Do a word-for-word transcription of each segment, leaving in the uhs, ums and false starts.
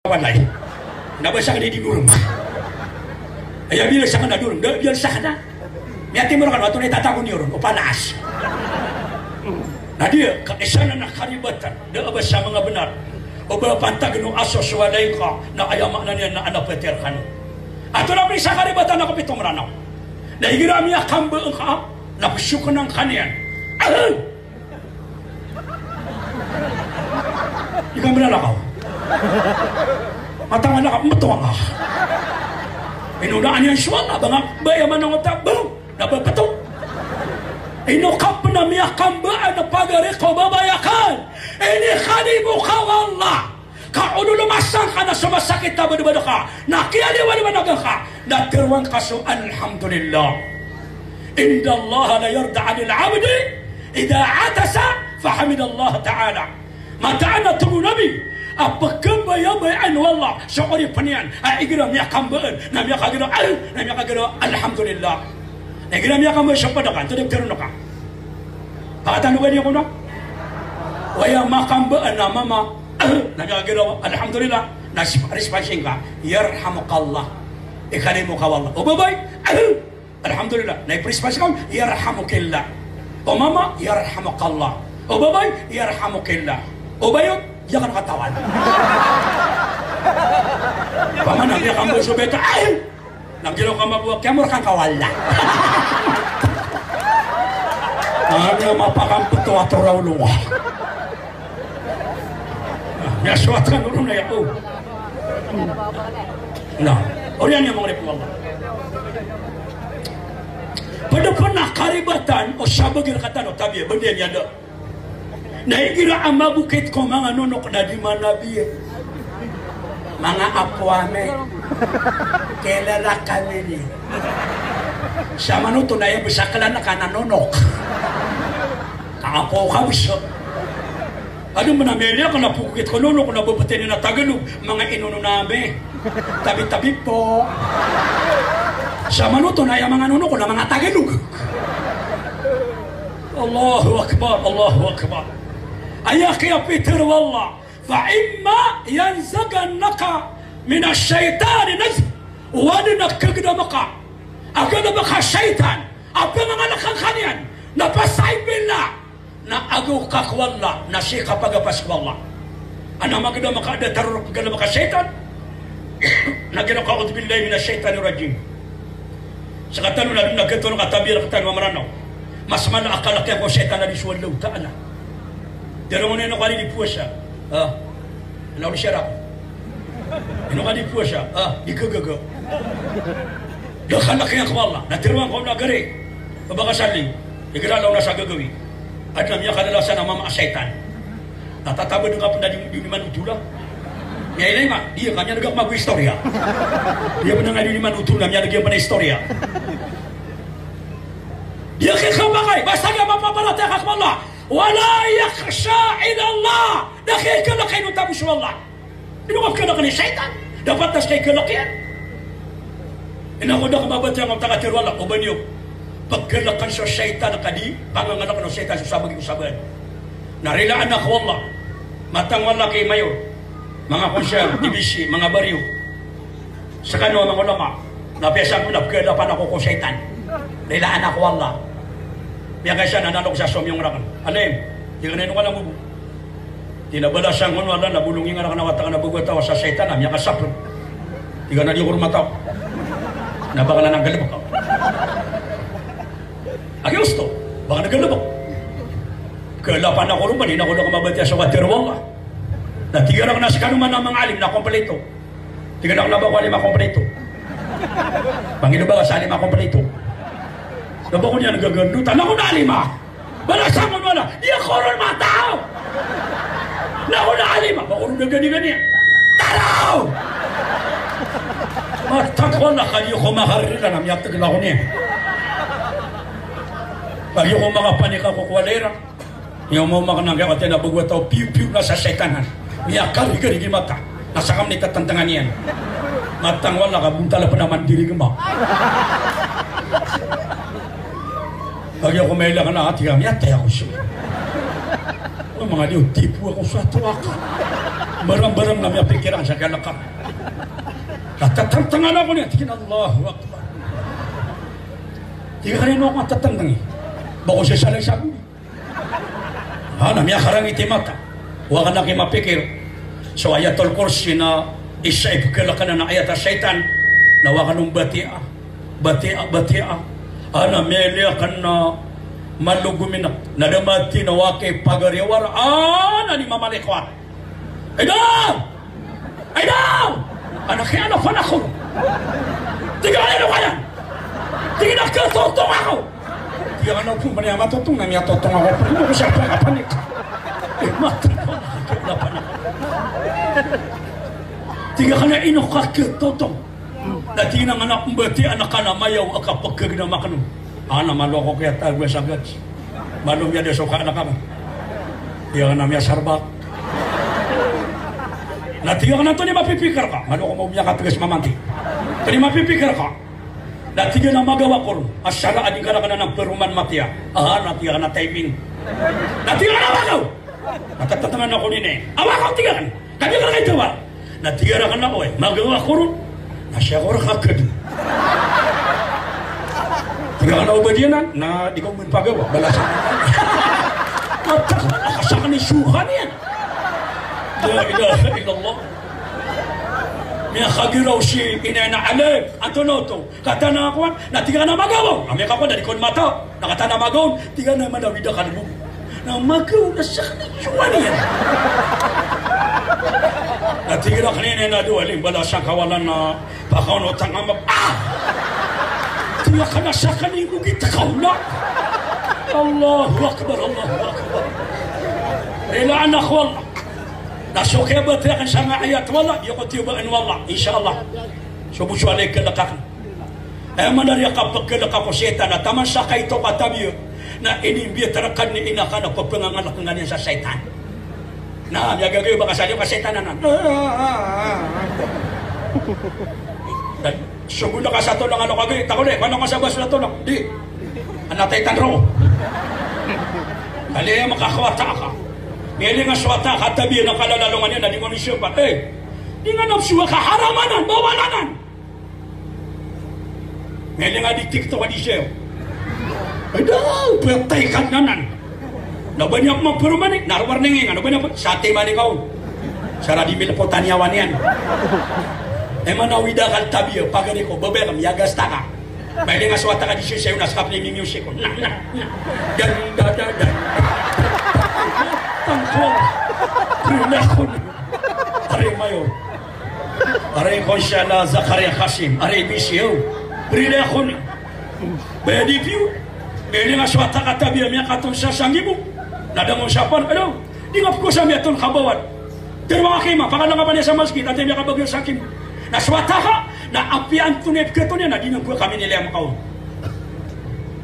Walay. Na ba sakn i di norm. Aya biyal sakn a norm, da biyal sakn a. Miyatimor kano, ato na itatago niyo ron o panaas. Na di ka isa na karibatan, da a ba sa manga bnar. O ba pantag no aso so walay ka, na aya maana niyan na ana peter kano. Ato na pn sa karibatan a kapito Mranaw. Na igira miyakambaan ka, na psokn angka niyan. Ahem! Di ka mlalakaw. Mataan a ka mtoa nga. Inonaan iyan so Allah, ba nga, ba aya manangota, ba, na ba pto. Ino ka pn a miyakambaan a pagari ko babay akn. Inikalimo ka o Allah. Ka o lolomasa ngka na so masakit a badbad ka, na kiyaliwaliwanagan ka, na tharoa ngka so alhamdulillah. Inna Allaha la yarda anil abdi idha atasa fahamidallaha ta'ala. Mataan a tig o Nabi a pkhabayabayaan o Allah so oripn iyan a igira miyakambaan na miyakagiraw, al-, na miyakagiraw alhamdulillah. Na igira miyakambaan so pd ka, anto di ptharoon ka? Pakatano ba niyo kono? Waya makambaan a mama, na miyakagiraw alhamdulillah, na sp-, response ngka, yarhamukallah. Ikalimo ka o Allah. O babay, alhamdulillah. Na iprespas ka on, yarhamukillah. O mama, yarhamukallah. O babay, yarhamukillah. O bayo, diya kano katawan. Pamana, diya kano so beta. Ay! Na giraw ka mabuwa, kiyamor kan ka o Allah. Ano mapakampto a toraw lowa. Miyasowat kano ron aya, o. Na oriyan iyan manga oripn o Allah. Pd pn a karibatan o sabagi rktano, tabiya, bndiyan iyan da. Na igira a mabokit ko manga nonok na di manabiya. Manga apo ami, kilala kami niyo. Samanoto na aya bs a klana ka na nonok. Ka apo ka bs. Adn pn a miyaliya ka na pokit ko nonok na bbtad iyan a Tagalog, manga inono na ami. Tabi-tabi po. Samanoto na aya manga nonok na manga Tagalog. Allahu Akbar, Allahu Akbar. Aya kiyapitharo o Allah, fa imma yanzaghannaka minash shaytani nazghun. O adn a kagdam ka a galbk a shaytan a pangangalkn ka niyan, na pasaibillah, na agaw ka ko Allah, na sii ka pagapas ko Allah. Adn a magdam ka a datar o pggalbk a shaytan, na giraw ka, a'udhu billahi minash shaytanir rajim. Sktano na dn a gtoro ka, tabiya rktano a Mranaw. Mas mala a kalk iyan ko shaytan a di so Allahu Ta'ala. Di ron ino ka di powasa. Ah. Na olo siya ra. Ino ka di powasa. Ah, di kagaga. Da kalk iyan ko Allah. Na tharoa ngka on a gari. Ba ka salin. Igira lawan a sa gagawii. Adn a miyakalalasan a mama a shaytan. Na tatabad ngka pn a di, di niyo man otola. Miyailay ma, di ka miyan'g a kmago istorya. Di ka pn a di niyo man otola, miyan'g iyan pn a istorya. Di ka khabagay, basta ka mapaparatiyaya ka ko Allah. Wala yakhsha illa Allah. Da ka khalk a inonta bo so Allah. Ino ka khalk iyan i shaytan? Dapat na ska i khalk iyan. Ino ko da ka mabatiya ngka o taga tharoa o Allah, o ba niyo pkhalkn so shaytan ka di pangangalkn o shaytan so sabagi ko sabaad. Na rilaan ako o Allah. Mataan o Allah ki mayor, manga konsehal, D B C, manga baryo. Skano a manga ulama, na piyasang ko na pkhalapan ako ko shaytan. Rilaan ako o Allah. Miyakaisa na nalok sa somiyong rakn. Alim, di ka na ino ka na bobo. Tig iyan a balasan ko on o Allah na bolongin ngka rakn a wata akn a bago a taw a sa shaytan a miyakasapn. Tig iyan a di ako ron mataw. Na ba ka na nggalbk. Agi osto, ba ka na nggalbk. Khalapan ako ron, ba niyan ako da ka mabatiya so katharo o Allah. Na tig iyan rakn a skano man a manga alim na kompleto. Tig iyan rakn a ba ko alim a kompleto. Pangino ba ka sa alim a kompleto. Na ba ko niyan gagandot, na ako na alim a. Balasan ko on o Allah, di ako ron mataw. Na ako na alim a, ba ko ron gagani-gani. Taraw! Mataan ko Allah, ka di ako makarila na miyatgl ako niyan. Ka di ako makapanik ako ko walay ra. Iyo mo makna ngka wata na bago a taw, piyo-piyo na sa shaytan han. Miyakarigarig i mata. Na sakn i tatantngan iyan. Mataan o Allah ka bontal a pn a mandirigma. Agi ako mailay ka na, ati ka, miyatay ako so. O manga di o tipo ako so a towa ka. Mbarambaram na miyapikir aken sa kalk ako. Na tatangtangan ako niyan, tig iyan a Allahu Akbar. Tig iyan a ino ako tatangtangn? Ba ko sasalay sa gori? Ha, na miyakarangit i mata. Wa aken aki mapikir. So Ayatul Kursi na isa i pkhalk anan a ayat a shaytan. Na wa aken on batiya, batiya, batiya. Ana miyaliyakan na malogom inak. Na da mati na wa aki pagariwara. Ana di mamalikwar. Ay daw! Ay daw! Anak iyan a panakor. Tig iyan a ino ka niyan? Tig iyan a katotong ako. Tig iyan a ino pman iyan matotong na miyatotong ako. Pn ino ko siya pakapanik. Eh, mata ko. Tig iyan a ino ka katotong. Na tig iyan a ngka na mbatiya aken a mayaw a kapagkagn a makno. Ana malo ako kiyatago sa gats. Malo miyada so ka anak ako. Tig iyan a miyasarbak. Na tig iyan a antonaa i mapipikir ka? Malo ako miyakatgas mamanti. Antonaa i mapipikir ka? Na tig iyan a magawa ko ron a sara a di ka raken anan paroman matiya. Ana tig iyan a timing. Na tig iyan a magaw. Na tatangtangan ako niyan. Awa ko tig iyan. Ka di ka raken jawab. Na tig iyan raken a, oy, magawa ko ron. Na siya ko rka kd. Tig iyan a oba di anan, na di ko mn pagawa, balasan. Mata ko, a sakn i sohan iyan. La ilaha illallah. Miyakagiraw si Inay na alim, antonaa oto? Kataan a kowan, na tig iyan a magawa. Amay ka kowan, na di ko mata. Na kataan a magawa, tig iyan a mana wida ka lmo. Na magaw na sakn i sohan iyan. Na tig iyan a kna ina na dowa, lim bala sa kawalan na pakaono tanga mab-, ah! Tig iyan a kna sakn i logit ka ola. Allahu Akbar, Allahu Akbar. Rila anak ko Allah. Na so kiyabatiya aken sangkai a ayat, wala, iyo ko tiyobaan o Allah, insha Allah. So bo so alay kalk akn. Aya maana niyan a kapagkalk ako shaytan, na taman sa kaito ka tabiya. Na inimbiyat rka dn i ina ka na ppangangalk ka niyan sa shaytan. Na miyagagay ba ka sa liyo ka shaytan anan. Na so bo na ka sa tolong ano ka gay, takole, kano ka sa bas na tolong. Di. Ana taytan roo. Kaliya makakawata ka. Miyalinga so wata ka tabiya na kalalalongan iyan na di ngka on isopa. Eh, di ngka on isopa ka haram anan, bawal anan. Miyalinga di TikTok a di siyo. Ay daw, patay ka nanan. Na ba niyan pman paroman i, na warning iyan, na ba niyan pman, sati mani kaw. Sara di milpotan iyan waniyan. Aya maana wida ka tabiya, pagari ko, babay ka, miyagasta ka. Miyalinga so wata ka di siyo, siyo na skap ni mimiusik ko. Na, na, na. Dan, da, da, da. Tangko. Prilakon. Ari mayor. Ari Konsala Zakaria Kasim, ari B C O. Brida ako ni. Baya di piyo. Miyalinga so wata ka tabiya miyakaton sa sanggibo. Na da ngka on sapan, ano? Di ngka pkosam iyan ton kabawad. Terwa ka kima, pakalangkapan iyan sa masgit, antaa i miyakabagr sa sanggibo. Na so wata ka, na apiya antonaa i pkhaton iyan, na di ngka pkhamin ilay a makaon.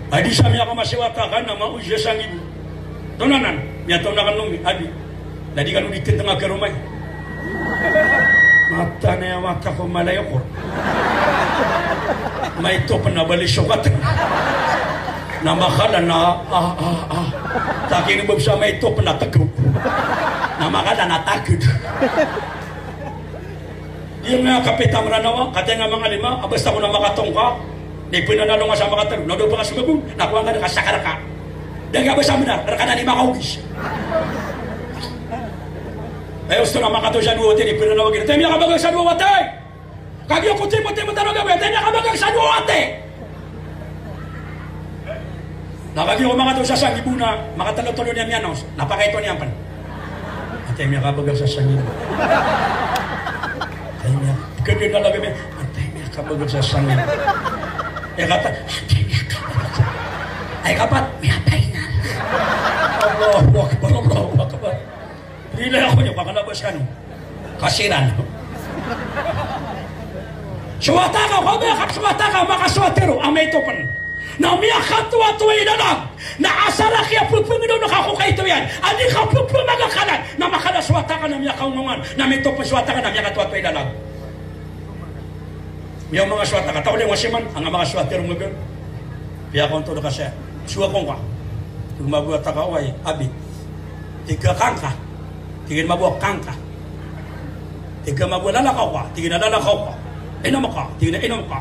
Adi sa miyakaoma si wata ka, na maoy sa sanggibo. Tonanan, miyatoon akn on, abi. Na di kano di tntnga karoma i. Mataan a aya wata ko malay okor. Maito pn a bali so katn. Na makala na, ah, ah, ah. Taki ni bab sa maito pn a tgd. Na makala na tgd. Di ngka kapita Mranaw a, katii ngka manga lima, a basta ko na makatongka, di pn a nalonga sa makatlo, na dowa paka so babong, na kowa ngka na kasakar ka. Da ngka basta mnar, rka na di makaogis. Ay, osto na makatlo sa dowa wati, di pn a nawagi. Antaa i miyakabagr sa dowa wati? Kagiya ko timo-timo tano gawii, antaa i miyakabagr sa dowa wati? Na kagiya ko makatlo sa sanggibo na, makatlo-tlo niyan miyanos, na pakaito niyan pn. Antaa i miyakabagr sa sanggibo? Antaa i miya-, kdn na lagid iyan, antaa i miyakabagr sa sanggibo? Aya kapat, antaa i miyakabagr sa, aya kapat, miyatay na. Allahu Akbar, Allahu Akbar. Rilay ako niyo, kakalabas kano. Kasiran. So wata ka, kagiya ka so wata ka, makasowa tero, a maito pn. Na miyakatowa-towa i lalag. Na asar a kiyapphangndao ka ko kaito iyan. A di ka pphangakalan. Na makala so wata ka na miyakaongongan. Na maito pn so wata ka na miyakatowa-towa i lalag. Miyaoma ngka so wata ka, taw lay ngka siman, a ngka makasowa tero ngka. Piyakontol ka siya. Sowa ko ngka. Tig mambo a wata ka, oway, abi. Tig ka kangka. Tig iyan mambo a kangka. Tig ka mambo a lalakaw ka, tig iyan a lalakaw ka. Inom ka, tig iyan a inom ka.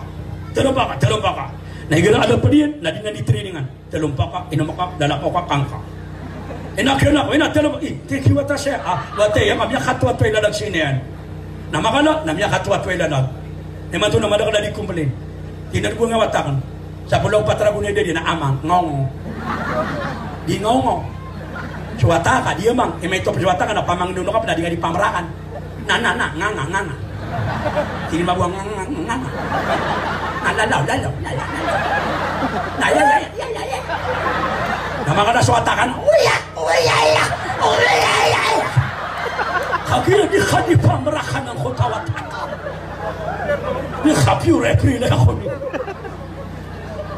Talompaka, talompaka. Na igira a da pd iyan, na di niyan di trainingan. Talompaka, inom ka, lalakaw ka, kangka. Ina, kena ko, ina, talompaka. Ih, tig iyan a wata saya. Ah, wata aya, miyakatowatowa i lalag sii niyan. Na makala, na miyakatowatowa i lalag. Imanto na madakl a di complain. Tig iyan a di bo nga wata akn. Sa polo pat ragon a dadi na amang, ngong. Di ngong. So wata ka, di amang. Imanto so wata ka na pamangnono ka pn a di ka di pamrakan. Na, na, na, nganga, nganga. Tig iyan mambo a nganga, nganga. Na, lalaw, lalaw, lalaw, lalaw. Na, ya, ya, ya, ya, ya, ya. Na makala so wata ka na, uya, uya, ya, uya, ya, ya. Kagiya di ka di pamrakan angkoto a wata ka. Di ka pure, pure na ako ni.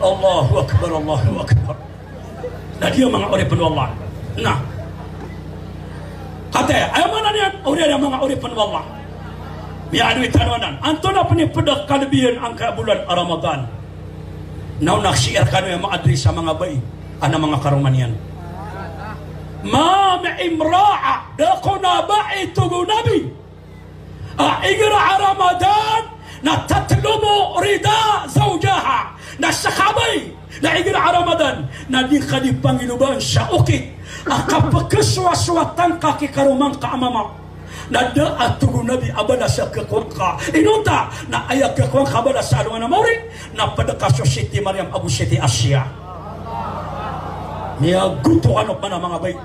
Allahu Akbar, Allahu Akbar. Na di a manga oripn o Allah. Na. Kataya, aya maana niyan, oriyan a manga oripn o Allah. Miyaaloy tano anan. Antonaa pn i pd a kalbi iyan angkaya bolan a Ramadan. Na o na sii rkano aya maadri sa manga bai. Ana manga karoma niyan. Ma min imra'a, da kon a bai, tig o Nabi. A igira a Ramadan na tatlubu rida zawjaha. Na ska a bai na igira a Ramadan na di ka di pangiloban sa okit a kapkhasowasowatan ka ki karoma ngka a mama. Na da a, tig o Nabi, a balas a khakowa ngka. Inonta na aya khakowa ngka a balas sa alongan a mawri na pd ka so Siti Maryam ago Siti Asiya. Miyagoto kano pman a manga bai.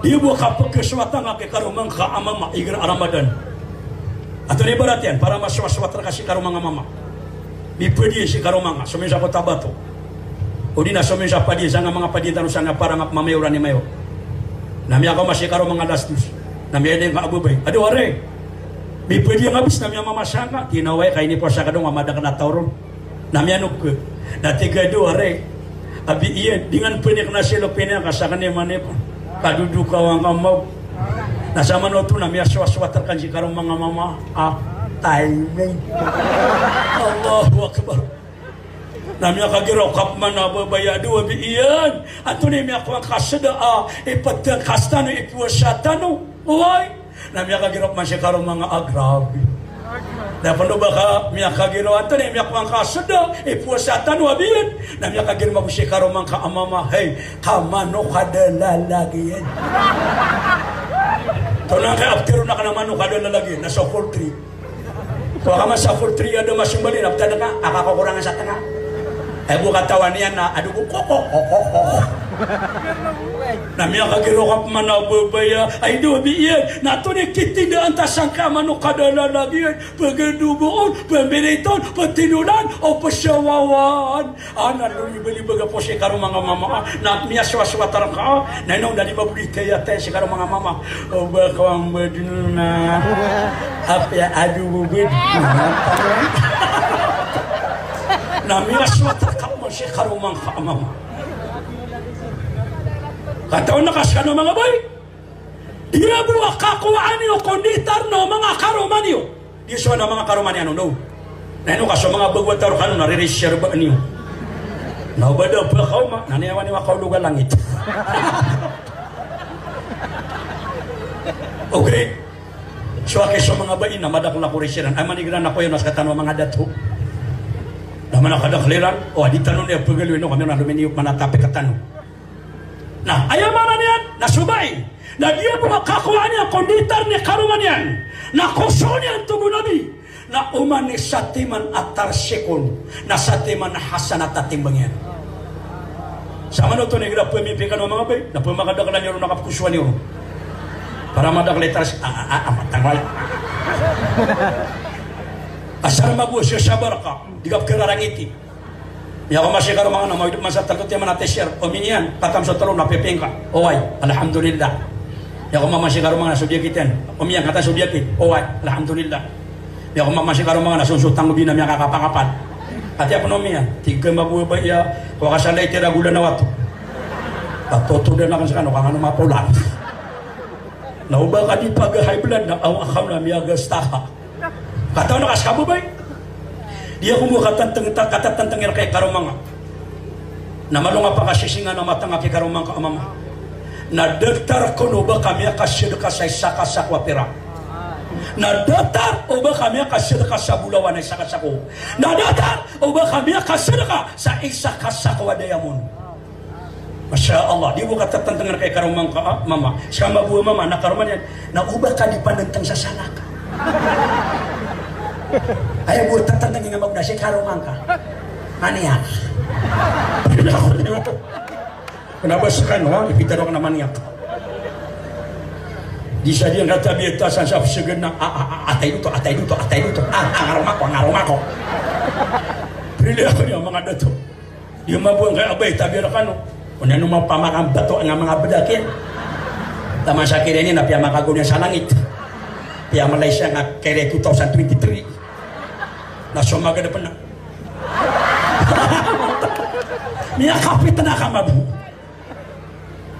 Di bo kapkhasowatan ka ki karoma ngka a mama igira a Ramadan. Antonaa i ibarat iyan? Para masowasowat rka si karoma nga a mama. Mipd iyan si karoma nga, somin sa Cotabato. O di na somin sa padiyan, sangka manga padiyan tano sangka para nga pmamayoran i mayor. Na miyakaoma si karoma nga alas dos. Na miyailay ngka a babay. Ado, ari. Mipd iyan a bis na miyamama sangka. Tig iyan a oway, ka inipowasa ka dn a madakl a taw ron. Na miyanog ka. Na tig a, ado, ari. Abi iyan, di ngka pn ikna si lopin iyan ka sakn i manipon. Ka dodo ka wangka maw. Na samanoto na miyasowasowat rkano si karoma nga a mama. Ah, timing. Allahu Akbar. Na miyakagiraw ka pman a babay a, ado, abi iyan. Antonaa i miyakowa ngka a sda a iptngkas tano, ipowasa tano? Oway. Na miyakagiraw pman si karoma nga a, grabe. Na pn o ba ka miyakagiraw, antonaa i miyakowa ngka a sda, ipowasa tano, abi iyan? Na miyakagiraw mambo si karoma ngka a mama, hay, ka manok a da lalag iyan. Tonaa ngka a ptharoon akn a manok a da lalag iyan, na so poultry. Kowa ka man sa poultry a da masombali na ptad ka, a kakokorangan sa tnga. Ay bo katawan iyan na adobo, koko, koko, koko. Na miyakagiraw ka pman a babay a, ay, ado, abi iyan, na antonaa i kitindaan ta sangkai a manok a da lalag iyan, pagadoboon, pambiliton, patinolan, o pasawawan. Ana lolibalibaga po si karoma nga a mama, na miyasowasowat rka, na ino na di mabodi taya taya si karoma nga a mama. O ba ka wang badn na, apiya adobo badn. Na miyasowat rka pman si karoma ngka a mama. Katawan ka skano manga bai. Di bo a kakowaan iyo ko nditar o manga karoma niyo. Di so na manga karoma niyan on, no. Na ino ka so manga bago a taro kano na riri siya rba niyo. Na o ba da pakaoma, na niyawan iyo a kaolog a langit. Okay. So aki so manga bai na madakl a korisiran. Ay, manigra na koyo na skatano a manga dato. Na mana kadakl iran, o, adi tano niyan pagaloy, no, kami na luminiyo, mana tapi katano. Na aya maana niyan na so bai na di bo a kakowaan iyan ko nditar i karoma niyan, na kosoon iyan, tig o Nabi, na oman i satiman a tarsikon na satiman a hasanat a timbang iyan. Samanoto na igira pmimpi kano a manga bai na pmakadakl iyan ron na kapkosoan iyan ron. Para madakl i tars-, a, a, a, a, matangwal. Asar mago siya sabar ka, di ka pkhararangiti. Miyakaoma si karoma nga na mawid man sa talo timan a T-shirt. Omi niyan, katam so talo na pipingka. Oway, alhamdulillah. Miyakaoma man si karoma nga na so biyakit iyan. Omi niyan, katam so biyakit. Oway, alhamdulillah. Miyakaoma man si karoma nga na so, so tangobi na miyakakapakapal. Ati apo na omi niyan, tig ka mambo a bai a, kowa ka sa lay tira gola na wato. Katotodan akn skano, ka ngano mapolan. Na o ba ka di paga-high blood na aw akaw na miyagasta ka. Katawan ka ska a babay. Di ako mo katantang, ta-, katatantang iyan ki karoma nga. Na malo nga pakasisingan a mata nga ki karoma ngka a mama. Na datar ko no ba ka miyakasadka sa isa ka sako a pira. Na datar o ba ka miyakasadka sa bolawan a isa ka sako. Na datar o ba ka miyakasadka sa isa ka sako a diamond. Masha Allah, di bo ka tatantang rka i karoma ngka, ah, mama. Ska mambo a mama, na karoma niyan. Na o ba ka di panantang sa salakaw. Aya bo tatantang iyan mambo na si karoma ngka. Aniya. Kna ba skano, ha? Ipitharo akn a maniyak. Di sa di ngka tabiya tasan sa psgn na, a, a, a, atay doto, atay doto, atay doto. A, a, ngaroma ko, ngaroma ko. Prilaya ko niyan manga dato. Di mambo ngka abay tabiya rkano. Onan o mapamakan bato nga manga bdak iyan. Taman sa kira ini na piyamakago niyan sa langit. Piyamalaysia nga kira two thousand twenty-three. Na so magadap na. Miyakapit na ka mambo.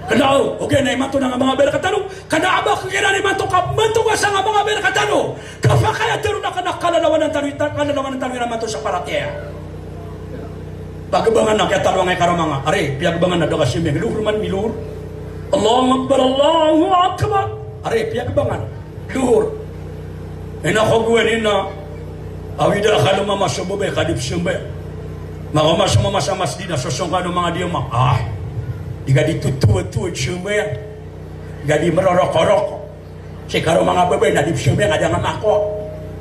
Kna o, ogaid na imanto na nga manga baya rktano, kna a ba kiran imanto ka manto ka sa nga manga baya rktano. Kapakay a tero na kna kalalawanan tano ita, kalalawanan tano iran manto sa paratiyaya. Pagbangan na kiyatalowa nga i karoma nga. Ari, piyagbangan na da ka siyambay. Luhur man, miluhur. Allahu Akbar, Allahu Akbar. Ari, piyagbangan. Luhur. Ina ko gowani na awida ka lomama so babay ka di psambayang. Makaoma so mama sa masjid na sosong kano manga diyama. Ah. Di ka di totowa-towa psambayang. Di ka di mroroko-roko. Si karoma nga babay na di psambayang a da nga makowa.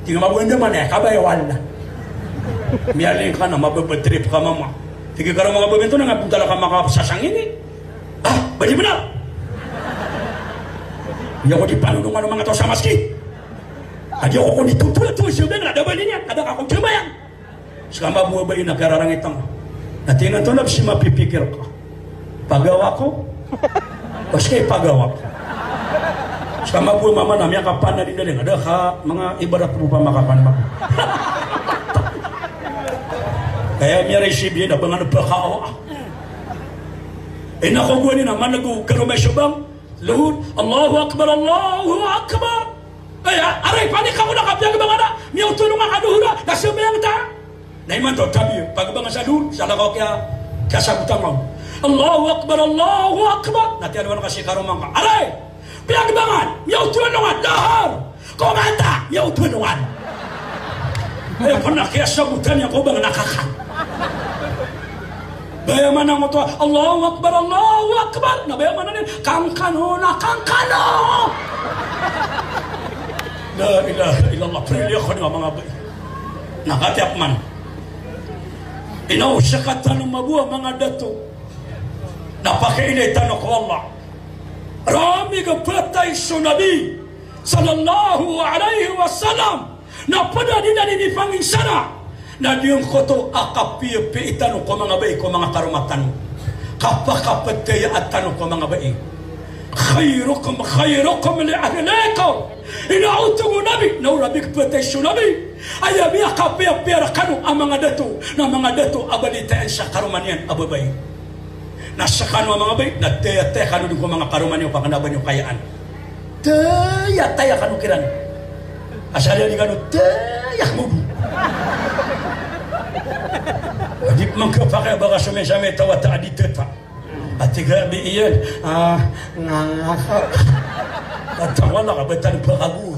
Tig a mabanda man aya kabaya wala. Miyaling ka na mababa trip ka mama. Tig a karoma nga babay anto na nga bontal ka makasasang ini. Ah, ba di bnar? Di ako di panonongan o manga taw sa masjid. A di ako kon di totowa-towa psambayang na da ba niyan, ka da ka kon psambayang. Ska mambo a babay na kararangit angka. Na tig iyan anto na pzi mapipikir ka. Pagawa ko. Pzi ka ipagawa ko. Ska mambo a mama na miyakapanadinda iyan. Da ka manga ibarat rupa makapan mambo. Kaya miyaray si biyan a ba nga na pakawa. Ina ko gowani na manago karoma i sobang. Luhur, Allahu Akbar, Allahu Akbar. Aya, aray, panik ako na kapiyagbangan a miyaoto alongan ka dohor a, na sambayang ta. Na imanto tabiya, pagbangan sa dohor, salakaw kiya, kiyasabotan ka. Allahu Akbar, Allahu Akbar. Na tiyalowan ka si karoma ngka. Aray, piyagbangan, miyaoto alongan, dohor. Ko mata, miyaoto alongan. Aya kon a kiyasabotan iyan ko bang na kakan. Baya maana oto a, Allahu Akbar, Allahu Akbar. Na baya maana niyan, kankano na kankano. La ilaha illallah, prilaya ko niyan manga babay. Na katiya pman. Ina o sakatano mambo a manga dato. Na pakailay tano ko Allah. Rami ka patay so Nabi sallallahu alaihi wasallam. Na pd a di niyan inipanginsana na giyangkoto a kapiyapiya tano ko manga babay ko manga karoma tano. Kapakapataya tano ko manga babay. Khairukum khairukum li ahlihi. Ina oto o Nabi, na o Nabi kapatay so Nabi. Aya miyakapiyapiya rkano a manga dato, na manga dato a balitayaan sa karoma niyan a babay. Na skano a manga babay, na tayataya kano dn ko manga karoma niyo ka kna a ba niyo kayaan. Tayataya kano kiran. Asal iyan di kano taya kano bo. Di pman kapakay a ba ka somiyasamiya taw a ta a di tata. A tig a bi iyan, ah, nganga ka. At wala ka batan pakago.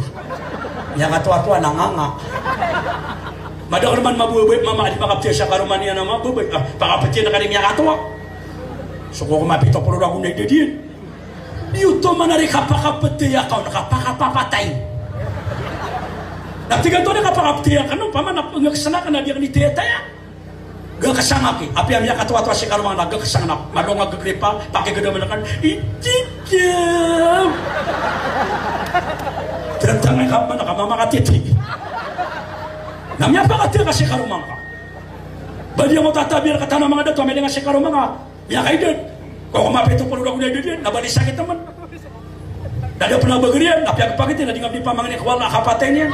Miyakatoatoa na nganga. Madakl man mababay, mama, a di makaptaya sa karoma niyan a mababay. Ah, pakaptaya na ka di miyakatoa. So ko mapito polo ragon a idad iyan. Di oto man a di kapakaptaya ka on, kapakapapatay. Na tig anto a di kapakaptaya ka on, pamana pngaksana ka na di ka di tayataya. Gakasang aki, apiya miyakatoatoa si karoma nga na gakasang na, malonga gagripa, pakigdam akan, ititiyam. Tantang ka man, ka mamakatiti. Na miyapakatiti ka si karoma nga. Ba di ako tatabiya rkatano a manga dato a miyalinga si karoma nga, miyakaidad. Ko ko mapito polo ragon a idad iyan, na ba di sakit man. Na da pn a bagr iyan, na piyagpakatiti, na di nga di pamangni ko Allah a kapatay niyan.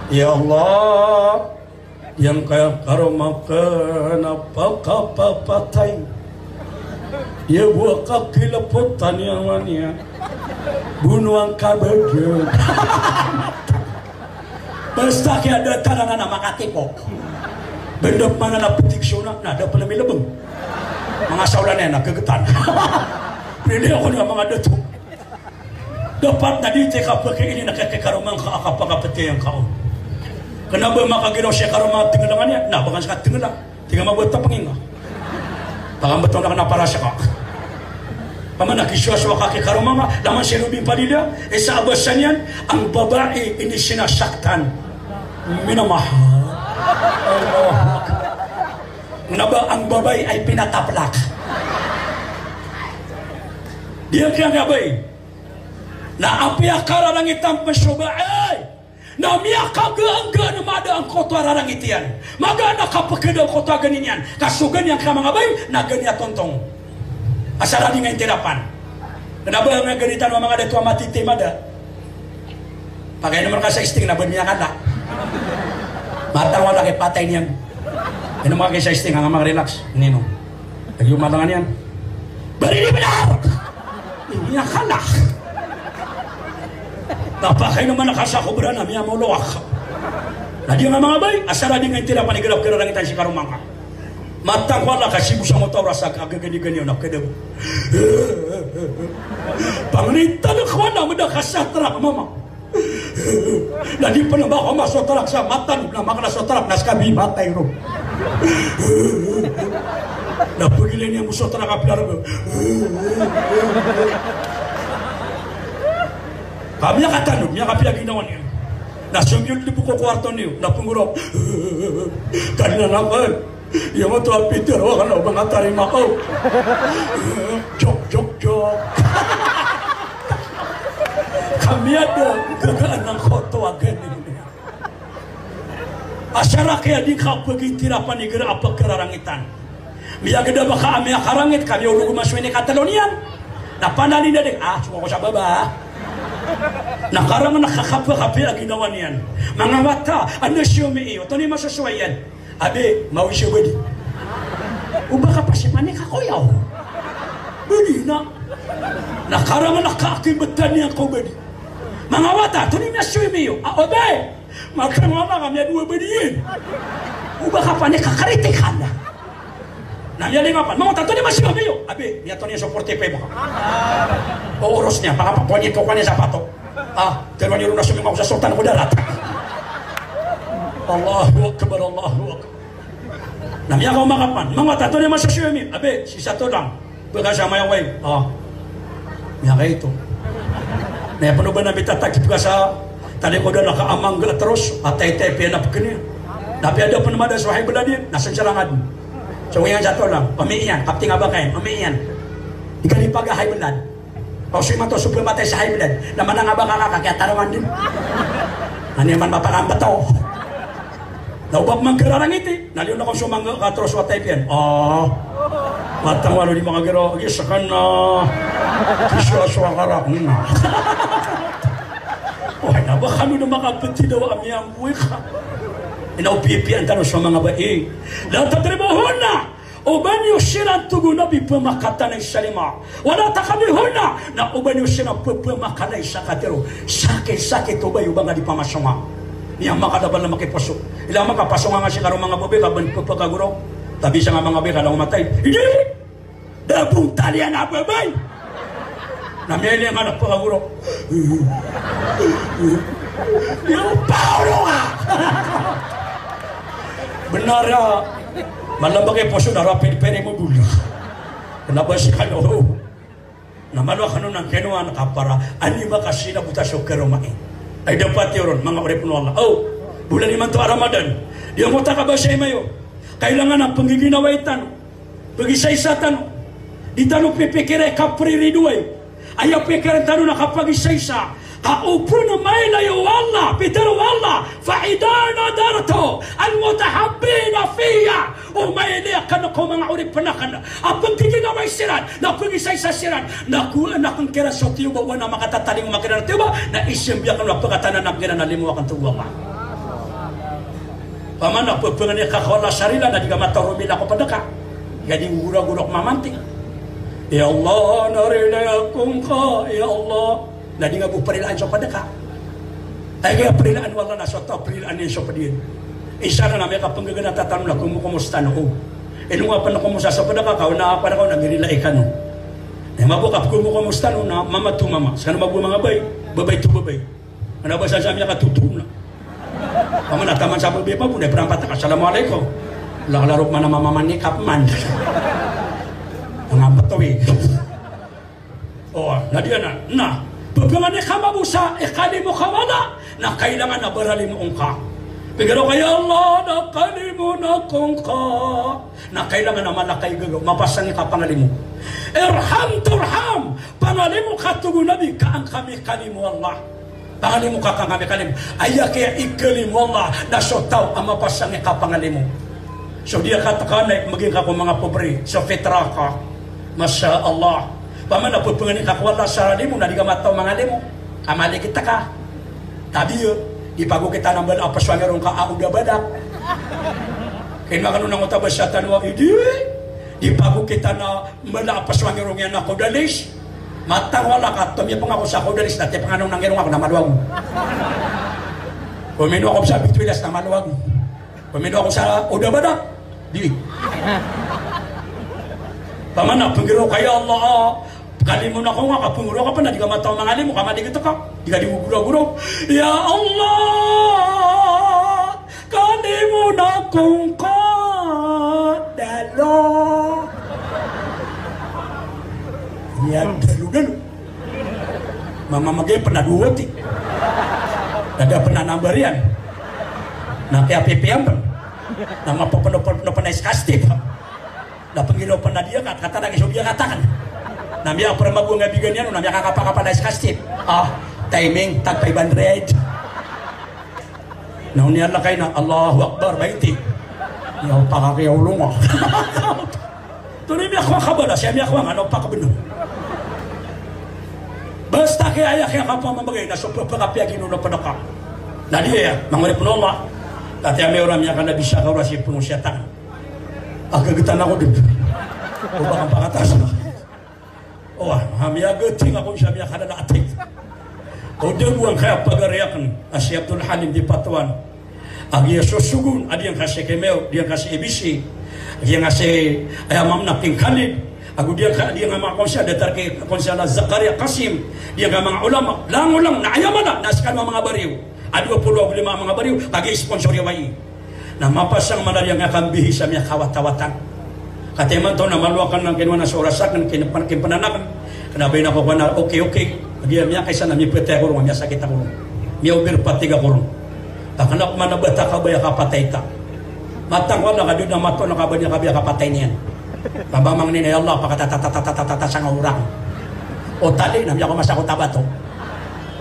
Ya Allah. Giyangkaya karoma akn a pakapapatay. Aya bo a kakilpotan iyan man iyan. Bonoan ka bdn. Basta kiyadatan anan a makatipok. Bndap manan a ptig so na, na da pn a milbng. Manga saolan iyan a kagtan. Prilaya ko niyan manga dato. Dapat na di ti kapakailay na kay karoma ngka a kapakapatay angka on. Kena ba makagiraw si karoma ngka a tenggelangan iyan, na ba ka ska tenggelang. Tig a mabota pengingka. Pakambetowan ka na para ska. Paman a kisowasowa ka ki karoma ngka, laman si Robin Padilla, isa a basa niyan, ang babae hindi sinasaktan. Minamahal. Allahu Akbar. Kena ba ang babae ay pinataplak. Di angka, angka bai. Na apiya kararangitan pen so bae. Na miyakagaanggaan a mada angkoto a rarangit iyan. Magaan a kapekeda angkoto a gani niyan. Ka so gani angka manga bai, na gani a tontong. Asar a di nga intirapan. Kena ba nga gani tano a manga dato a matiti mada. Pakainom ka sa sting na ba miyakala. Matang wala kay patay niyan. Inom ka kay sa sting, nga mag-relax. Nino. Lagi umatangan iyan. Bari di benar. Miyakala. Na pakainom ka sa Cobra na miyamolowak. Na di nga manga bai, asar a di nga intirapan i garap kararangitan si karoma ngka. Matang ko Allah ka sibo sa motor a sa kagaganigani na kedeb. Pangnitan ko Allah meda ka sa trak mama. Na di pen ba ko maso trak sa matan, na makala so trak na ska bi matay ron. Na pegilay niyan bo so trak a pilar. Ka miyakatano, miyakapiya ginawa niyan. Na somiyod di bo ko kuwarto niyo, na penggoraok. Kalinan aken. Iya mato a Peter, wa kano ba nga tarima ko. Jok, jok, jok. Ka miyada, gagaan angkoto a gani. Asar a kaya di ka pegitirapan i gera a pekerarangitan. Miyageda ba ka a miyakarangit, ka miyaolog o masoy ni katelo niyan. Na panalin da di, ah, so ko sa baba. Na karang na kakapakapiya ginawa niyan. Manga wata, anda siyo mi iyo, toni masosoy iyan. Abi, mawi siyo bedi. O ba ka pasipanik ako yaw. Bedi na. Na karang na kakibetan iyan ko bedi. Manga wata, toni masosoy mi iyo. A, o ba. Maka nga manga miyadowa bedi iyan. O ba ka panik ka karitikan da. Na miyalingapan, manga wata, toni masosoy mi iyo. Abi, miyatoni so forty-five ka. O oros niyan, pakapakoni to koni sapato. Ah, tero ni rona so manga sa sultan ko darat. Allahu Akbar, Allahu Akbar. Na miyakaoma ka pen, manga wata, toni masosoy mi, abi, sii sa tolang. Pekasa maya wai. Ah. Miyakaito. Na iya pen o ba na mitatagip ka sa talikodan a ka amangga teros, a taytay piya na pekeniya. Na piya da pen mada so high blood iyan, na senserangad. So iyan sa tolang, pami iyan, kapting a bakayan, pami iyan. Di ka di paga high blood. Paos imanto so pematay sa high blood, na manang a ba ka kaka kiyatarongan den. Ani man mapakambeto. Na o ba pman kerarangiti, na liyo na ko so mangga ka teros wata ipiyan. Ah. Matang walo di manga gero, agi sekan na. Kisowasowa ka ra, hmm. Wai, na ba kano na makapetidawa a miyamboy ka. Ina o pipiyan tano so manga bai. La tadribuhunna. O ba niyo siran, tig o Nabi, pemakatanay sa lima. Wala taqdhuhunna, na o ba niyo siran pepemakanay sa katero. Sakit-sakit o ba iyo ba nga di pamasonga. Niyan makadabal na makiposo. Ila makapasonga nga si karoma nga babay ka ba niyan pepakagoraok. Tabi sa nga manga babay ka langomatay. Hindi! Da bontal iyan a babay. Na miyailay nga na pekagoraok. Iyo, paolo ka! Benar a, mala ba kay poso na rapid pere mo duli. Kena ba si kano? Na malo kano nang keno an kapara, ani ba ka sina bota so karoma i. Ay dapat iyo ron, manga oripn o Allah. O, bolan imanto a Ramadan. Di angkoto a kabasay mayo. Kailangan a penggiginawai tano. Pegisaisa tano. Di tano pipikira i kapriridoay. Aya pikiran tano na kapagisaisa. Ka opama na mailay o Allah, pitharo o Allah, "Fa idha nadhartu al mutahabbina fiyya." O mailay akn ko manga oripn akn a penggiginawai siran, na pegisaisa siran, na ko, na kn kiran so tiyoba, o ba na makatatalingoma kiran a tiyoba, na isambi akn a pekatanan akn kiran a limo akn, tig o Allah. Opama na pepengani ka ko Allah sa rila na di ka mataw romila ko pedeka. Di ka di gogoragorag mamanti. Ya Allah, na rila ako ngka, ya Allah. Na di nga bo perilaan so pedeka. Ay, kaya perilaan o Allah na so taw perilaan iyan so ped iyan. Isa na miyakapenggegenatan tano na komo-, komosta no. Ino nga pen komosta so pedeka ka, o na apa na ka, o na mirilai kano. Na mabok a pkhomokomos tano na mama to mama. Skano mabok a manga babay, babay to babay. Ana ba sa sa miyakatotoona. Pamana taman sa babay mabok na iprampat ka, "Assalamu alaikum." Lakalarok man a mama man i kapman. Manga batowi. O, na di anan. Na, pphangni ka mambo sa ikalimo ka o Allah, na kailangan a baralimoon ka. Pitharo ka, "Ya Allah, na kalimoon ako ngka." Na kailangan a mala ka i gagaw, mapasang i kapangalimo. Irham turham, pangalimo ka, tig o Nabi, ka an ka mikalimo o Allah. Pangalimo ka, ka an ka mikalimo. Aya kiya ikalimo o Allah na so taw a mapasang i kapangalimo. So di a kataka na ipmbgay ka ko manga pobre, so fitra ka. Masha Allah. Pamana pphangni ka ko Allah sa ralimo na di ka mataw mangalimo. Ka maligit ka. Tabiya, di pagokitan a mbala a psowang iron ka a oda badak. Kna kano na ngota basa tano a idi, di pagokitan a mbala a psowang iron iyan a kodalis. Matang o Allah ka, tomiyapang ako sa kodalis, na tiyapang ano nang iron ako na malo ago. Komino ako sa bituilas na malo ago. Komino ako sa oda badak. Di. Pamana pnggiraw ka, "Ya Allah, kalimoon ako ngka," ka pnggiraw ka pn a di ka mataw mangalimo, ka maligit ka. Di ka di gogoragoraw. "Ya Allah, kalimoon ako ngka." Dalo. Iya, dalo, dalo. Mamamagay pn a dowa ti. Da da pn a number iyan. Na kiyapipiya pn. Na mapapno pn a iskastip. Na pnggiraw pn a di a kat, katawan a giya so di a kat akn. Na miyapramagong a bigan iyan, na miyakakapakapal a iskastip. Ah, timing, tagpa i bandred. Na o niyan lakay na, Allahu Akbar, baiti. Iya, o pakakiyaolong a. Tonaa i miyakowa ka bala, siya miyakowa nga, na o pakabno. Basta kiya aya kiya kapamamagay, na so pphakapiya gino na pn ka. Na di aya, manga oripn o Allah. Tatiya miyaora miyakanabi sa kaora si pn o siyatan. Agagtan ako di. O ba kan pakatasa. O, ha, miyagating ako sa miyakalala a tig. O da bo angkaya pagari akn a si Abdul Halim di Patuan. A giya so Sogon, a di angka si Kemew, di angka si A B C. A di angka si, aya, Mamna King Khalid. Ago di angka, di angka manga konsel, datar ki konsel a Zakaria Qasim. Di angka manga ulama. Langolang, na aya mala, na skano a manga bariyo. A dowa polo ago lima a manga bariyo, kagiya sponsor iyan. Na mapasang man a di angka kambihi sa miyakawatawatan. Katii man taw na malo akn a kinowa na so oras akn, kin-, kinpnan akn. Kna ba ino ako kowan a, okay, okay. Kagiya miyakaisa na mipetay ako ron, miyasakit ako ron. Miyaobir patig ako ron. Ka kna pman a ba ta kabaya kapatay ta. Matang ko na ka di na mato na kabaya, kabaya kapatay niyan. Pamamangnin, ya Allah, pakatatatatata sangka orang. O tali, na miyakomasa ko tabato.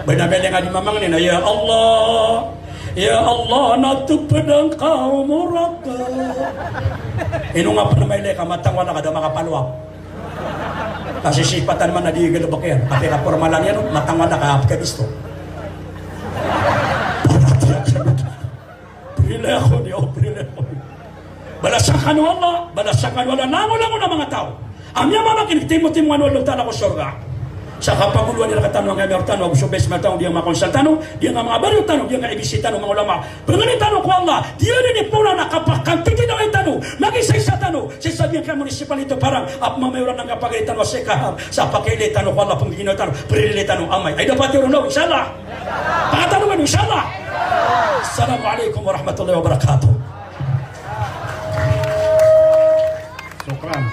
Ba ino miyalinga di mamangnin, ya Allah, ya Allah, na toped angka omor aka. Ino nga pn mailay ka matang wala ka da makapalowap. Kasi sipatan man a di galbk iyan. Tapi ka pormalan iyan, matang wala ka apkabisto. Prilay ako niyo, prilay ako. Balasan kano o Allah, balasan kano o Allah, langolangon a manga taw a miyamamakineg, timotimoan o Allah Ta'ala ko sorga. Sa kapagolowan iyan rktano angkaya miyaorot tano, ago so best man tano, di angka manga konsel tano, di angka manga bariyo tano, di angka A B C tano, manga ulama. Pangnin tano ko Allah, di anan i poon a kapakantitinawi tano, magisaisa tano, sii sa di angka munisipalidad o Parang, a pmamayoran angka pagari tano a si Kahab, sa pakailay tano ko Allah, pnggiginawa tano, prilay tano amay. Ay dapat iron o, insha Allah. Pakatano man, insha Allah. Assalamu alaikum warahmatullahi wabarakatuh. Shukran.